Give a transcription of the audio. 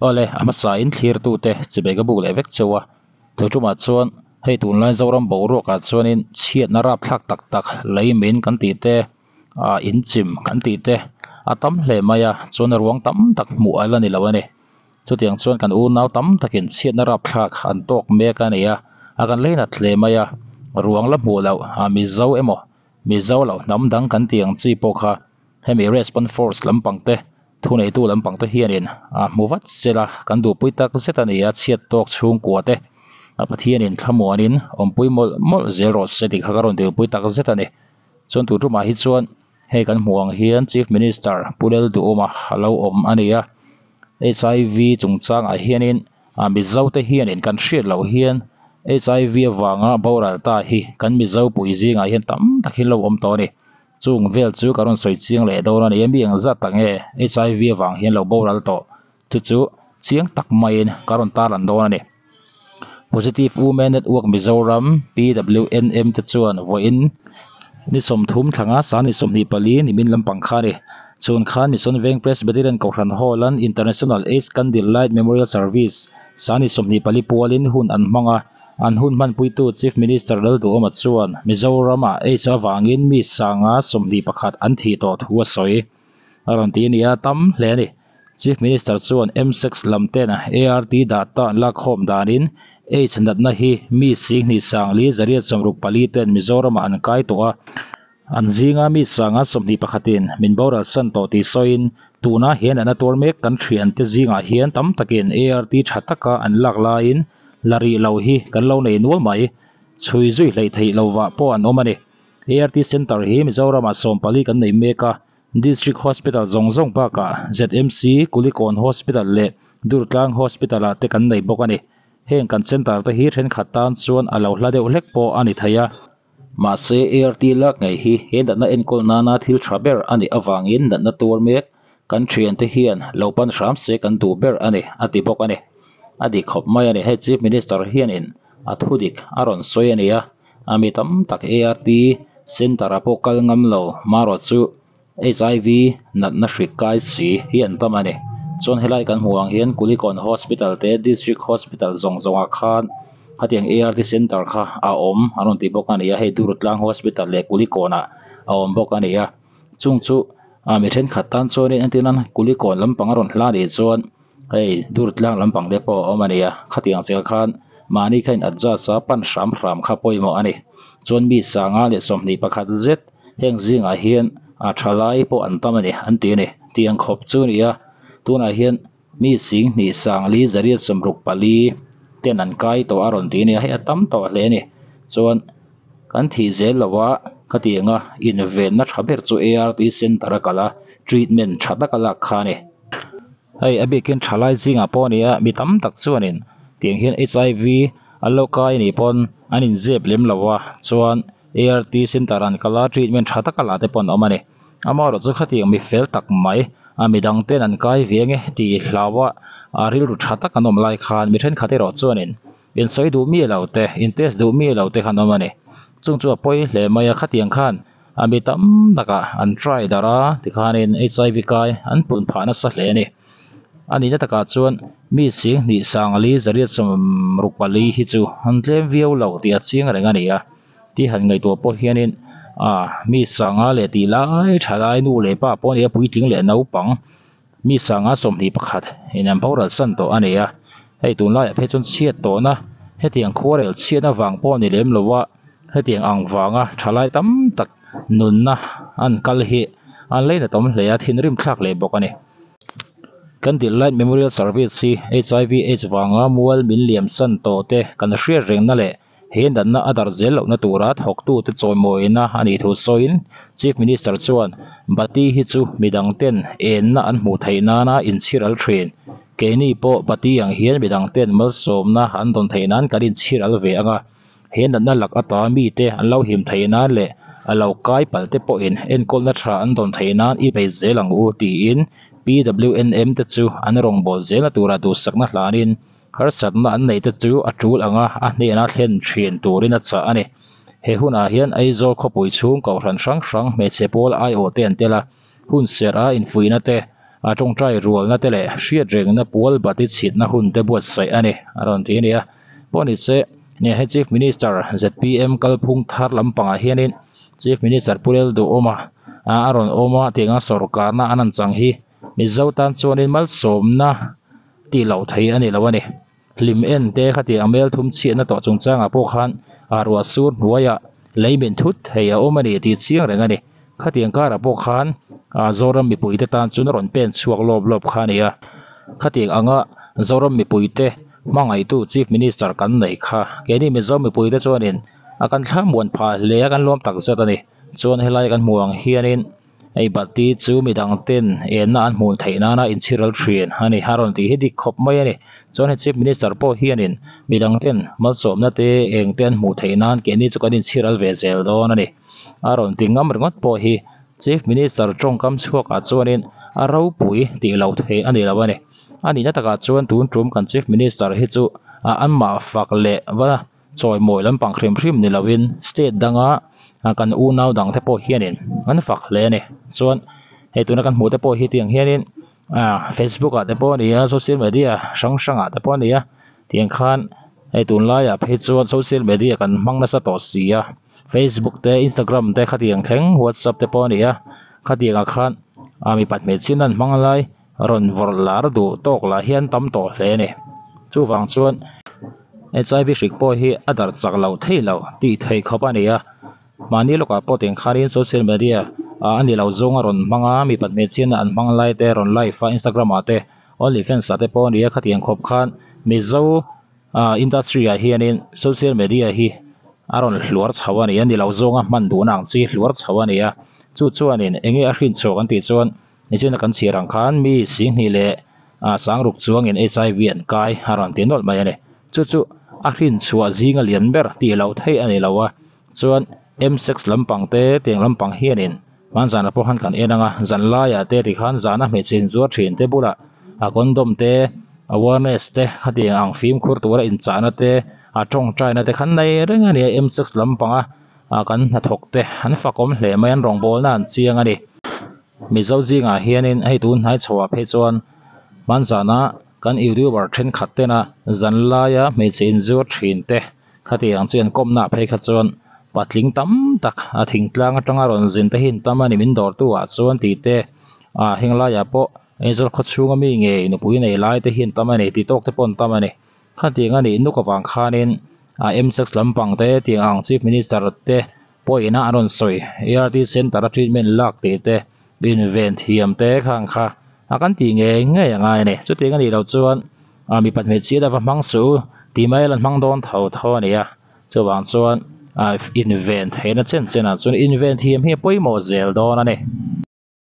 Awle, a hmasa in thlirtute chibai ka buk leh vek cheu a, tui tumah chuan hei tunlai Zoram boruakah chuanin chhiatna rapthlak tak tak lei min kan tih te ah inchim kan tih te a tam hle mai a, chuan ruang tam tak hmuh a la ni lo a ni. Chutiang chuan kan unau tam takin chhiatna rapthlak an tawk mek a ni a, a kan leinat hle mai a, ruang la hmuh loh a Mizo emaw Mizo loh hnam dang kan tih ang chi pawh kha hemi Response Force lampang te Thuneitu lampang te hianin a hmu vat sel a, kan duhpui tak zet a ni a, chhiat tawk chhungkua te a Pathianin thlamuanin awmpui mawlh mawlh zel rawh se tih kha ka rawn duhpui tak zet a ni. Chuan tun tumah hi chuan hei kan hmuh ang hian Chief Minister Pu Lalduhawma a lo awm a ni a, HIV chungchangah hianin a Mizo te hianin kan hriat loh hian HIV avanga boral ta hi kan Mizo pui zingah hian tam tak hi an lo awm tawh a ni. Chung vel chu ka rawn sawi chiang leh dawn a ni a, mi eng zat tak nge HIV avang hian lo boral tawh chu chu chiang tak maiin ka rawn tarlan dawn a ni. Positive Women Network Mizoram, PWNM, te chuan vawiin ni sawmthum thlanga sang ni 24 nimin lampang kha a ni. Chhun khan Mission Veng Presbyterian Kohhran Hall-an International AIDS Candle Light Memorial Service sang ni 24 pualin hun an hmang a. An hun hmanpuitu Chief Minister Lalduhawma chuan Mizoram-ah AIDS avangin mi sanga 21 an thih tawh thu a sawi. A rawn ti a ni a, tam hle a ni. Chief Minister chuan M-sex lam ten ART data an lakkhawm danin AIDS natna hi mi 10 sangli zariat 64 ten Mizoram-ah an kai tawh a. An zinga mi sanga 21 in min boral san tawh tih sawiin tuna hian an a tuar mek kan thiante zingah hian tam takin ART tha taka an lak laiin la rih lo hi kan lo nei nual mai. Chhui zui hleih theih lovah pawh an awm a ni. ART Centre hi Mizoramah 14 kan nei mek a, District Hospital zawng zawng bakah ZMC, Kulikawn Hospital leh Durtlang Hospital-ah te kan nei bawk a ni. Heng kan centre te hi thenkhat tan chuan a lo hla deuh hlek pawh a ni thei a. Mahse, ART lak ngei hi he natna enkawl nana thil tha ber a nih avangin natna tuar mek kan thiante hian lo pan hram se kan duh ber a ni, a ti bawk a ni. A dik khawp mai a ni. Hei Chief Minister hianin a thudik a rawn sawi a ni a, a mi tam tak ART Centre-ah pawh kal ngam lo marawh chu HIV natna hrik kai si hi an tam a ni. Chuan helai kan hmuh ang hian Kulikawn Hospital te District Hospital zawng zawngah khan khatiang ART Centre kha a awm an rawn ti bawk a ni a, hei Durtlang Hospital leh Kulikawnah a awm bawk a ni a. Chung chu ah mi thenkhat tan chuanin entir nan Kulikawn lampang a rawn hla anih chuan hei Durtlang lampang te pawh a awm a ni a, khatiang chiah khan mahni kha in adjust a pan hram hram kha pawimawh a ni. Chuan mi sanga leh 21 zet Heng zingah hian a thalai pawh an tam a ni an ti a ni. Tiang khawp chu a ni a, tunah hian mi 10 sangli zariat 64 ten an kai tawh a rawn ti a ni a, hei a tam tawh hle a ni. Chuan kan thih zel lo a khatianga invenna tha ber chu ART Centre a kal a, treatment tha taka lak kha a ni. Hei a bikin thalai zingah pawh a ni a, mi tam tak chuanin tiang hian HIV an lo kai a nih pawn an inzep lem lo a, chuan ART Centre an kal a, treatment tha taka la te pawh an awm a ni. Amaherawh chu khatiang mi fel tak mai a midang ten an kai ve ange tih hlau a, a rilru tha tak an awm lai khan mi thenkhat erawh chuanin insawi duh mi lo te, in test duh mi lo te kha an awm a ni. Chung chu a pawi hle mai a, khatiang khan a mi tam takah an try darh a tikhanin HIV kai an pun phah nasa hle a ni. A nihna takah chuan mi 10 sangli zariat 64 hi chu an tlem viau lo tih a chiang reng a ni a. Tih han ngaihtuah pawh hianin ah mi sanga leh tih lai tha lai nu leh pa pawh a ni a puitling leh naupang mi sanga 21 in an boral san tawh a ni a. Hei tunlaiah phei chuan chhiat tawhna hetiang khuarel chhiatna vang pawh a ni lem lo a hetiang ang vanga tha lai tam tak nunna an kal hi an lei na tam hle a thinrim thlak leh bawk a ni. Candle Light Memorial Service hi HIV AIDS vanga mual min liam san tawh te kan hriat rengna leh he natna a darh zel lohna tura thawktute chawimawina a nih thu sawiin Chief Minister chuan Bati hi chu midang ten enna an hmuh theih nana inchhir al thin. Keini pawh Bati ang hian midang ten malsawmna an dawn theih nan kan inchhir al ve anga he natna lak ata mite an lo him theih nan leh a lo kai palh te pawhin enkawlna tha an dawn theih nan i bei zel ang u tiin PWNM te chu an rawngbâwl zelna tura duhsakna hlanin harsatna an neih te chu a tul anga a hnena thlen thin turin a chah a ni. He hunah hian Aizawl khawpui chhung kohhran hrang hrang hmeichhe pawl aiawh te an tel a, hun serh a infuihna te A tawngtai rualna te leh hriat rengna pual bati chhitna hun te buatsaih a ni a rawn ti a ni a. Pawh ni se nia he Chief Minister zpm kalphung thar lampangah hianin Chief Minister Pu Lalduhawma a rawn awm a tianga sawrkarna an han chang hi Mizo tan chuanin malsawmna tih loh theih a ni lo a ni. Hlim en te khatiang mel thum chhiatna tawh chungchangah pawh khan a ruah sur hnuaiah lei min thut thei a awm a ni tih chiang reng a ni. Khatiang karah pawh khan Zoram mipuite tan chuan a rawn pen chhuak lawp lawp kha a ni a. Khatiang anga Zoram mipuite hmangaihtu Chief Minister kan neih kha keini Mizo mipuite chuanin a kan thlamuan phah hle a kan lawm takzet a ni. Chuan helai kan hmuh ang hianin. Hei bati chu midang ten enna an hmuh theih nana inchhiral thin a ni. A rawn tih hi dik khawp mai a ni. Chuan hei Chief Minister pawh hianin midang ten malsawmna te eng te an hmuh theih nan keini chu kan inchhiral ve zel dawn a ni. A rawn ti ngam ringawt pawh hi Chief Minister tawngkam chhuakah chuanin a ropui tih loh theih a ni lo a ni. A nihna takah chuan tun tum kan Chief Minister hi chu a anmah fak leh va chawimawi lampang hrim hrim ni lovin state danga kan unau dang te pawh hianin an fak hle a ni chuan hei tuna kan hmuh te pawh hi tiang hianin ah facebook ah te pawh a ni a social media hrang hrang ah te pawh a ni a tiang khan hei tunlaiah phei chuan social media kan hmang nasa tawh si a facebook te instagram te khatiang thleng whatsapp te pawh a ni a khatiang ah khan ah mipat hmeichhia an hmang lai rawn vawrh lar duh tawk lah hian tam tawh hle a ni chuvang chuan h i v hrik pawh hi a darh chak loh theih loh tih theih khawp a ni a mahni lawkah pawh tiang khanin social media ah a ni lo zawng a rawn hmang a mipat hmeichhia an hmang lai te rawn live a instagram ah te only fans ah te pawh a ni a khatiang khawp khan mizo ah industry ah hianin social media hi a rawn hluar chho a ni a ni lo zawnga hman duhna ang chi hluar chho a ni a chu chuanin eng nge a hrinchhuak an tih chuan. Nichina kan chhiar ang khan mi singhnih leh ah sangruk chuangin hiv an kai a rawn ti nawlh mai a ni. Chu chu a hrin chhuah zinga lian ber tih loh theih a ni lo a, chuan M-sex lampang te tiang lampang hianin hmanzanah pawh khan kan en ang a, zan laiah te tikhan zana hmeichhe inzuar thin te bulah a condom te awareness te khatiang ang fimkhur tura inchahna te a tawngtaina te khan nei reng a ni a M-sex lampanga ah kan hnathawk te an fakawm hle mai an rawngbawlna an chiang a ni. Mizo zingah hianin hei tun hnai chhoah phei chuan hmanzana kan youtuber thenkhat tena zan laia hmeichhe inzuar thin te khatiang chi an kawmna ah phei kha chuan patling tam tak a thingtlang atanga rawn zin te hi an tam a ni min dawrtu ah chuan tih te ah heng laiah pawh Aizawl khaw chhunga mi ngei nupui nei lai te hi an tam a ni tih tawk te pawh an tam a ni khatiang a nih nuk avang khanin ah M sex lampang te tiang ang chief minister te. Pawina an rawn sawi ART Centre a treatment lak tih te inven thiam te khang kha a kan tih ngei ngei a ngai a ni. Chutiang a nih loh chuan ah mipat hmeichhia te va hmang suh u tih mai la hmang dawn tho tho a ni a. Chuvang chuan ah inven theihna chen chenah chuan inven thiam hi a pawimawh zel dawn a ni.